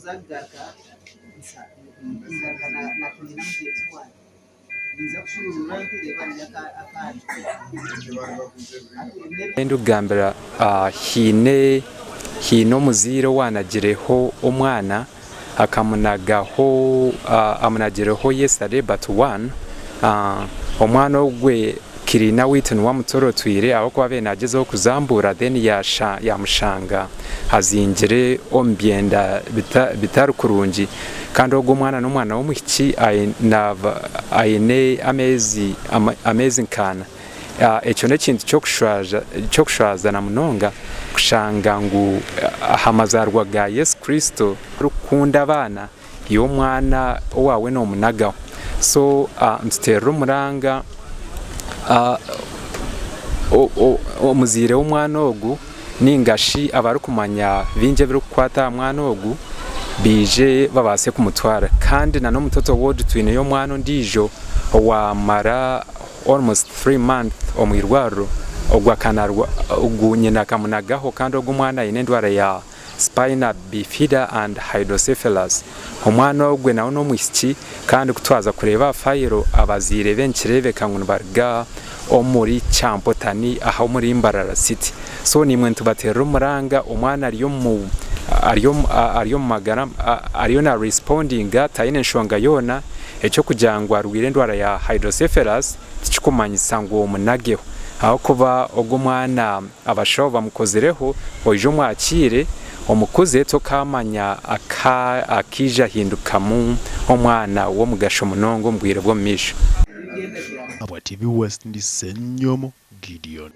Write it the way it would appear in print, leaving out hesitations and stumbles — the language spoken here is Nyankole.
Kuza kugaruka ngaruka na mugyenzi wangye ninza kushuuruura nti reeba hariyo akandi. Ndikugambira haine haine omuzaire owanagireho omwana akamunagaho amunagireho yesterday but one omwana ogwe Kirina waitu niwe amutorotwire ahabw'okuba abaire nagyezaho kuzambuura then yamushanga azingire omu byenda bitari kurungi kandi ogwo omwana n'omwana w'omwishiki aine ameezi nk'ana. Ekyo n'ekintu ky'okushwazana munonga kushanga ngu aha mazaarwa ga Yesu Kristo orikukunda abaana iwe omwana owaawe noomunagaho. So nituteerera omuranga omuzaire w'omwana ogu nainga shi abarikumanya bingi ebirikukwata aha mwana ogu baije babaase kumutwara. Kandi na n'omutoto ward twineyo omwana ondiijo owaamara almost 3 months omu irwariro ogu nyina akamunagaho kandi ogu omwana aine endwara ya Spina Bifida and Hydrocephalus. Omwana ogwe nawe n'omwishiki kandi ku twaza kureeba aha fayiro abazaire be nikireebeka ngu nibaruga omuri Kyampotani aha omuri Mbarara City. So naimwe nitubateerera omuranga omwana ari omu ari omu ari omu magara ariyo na respondinga taine nshonga yoona eky'okugira ngu arwaire endwara ya Hydrocephalus tikikumanyisa ngu omunageho ahabw'okuba ogwo omwana Abashaho bamukozireho, oije omwakiire, omukuze tokaamanya akaija ahindukamu omwana w'omugasho munonga omu bwire bw'omu maisho. Ahabwa TV West ndi Ssenyomo Gideon.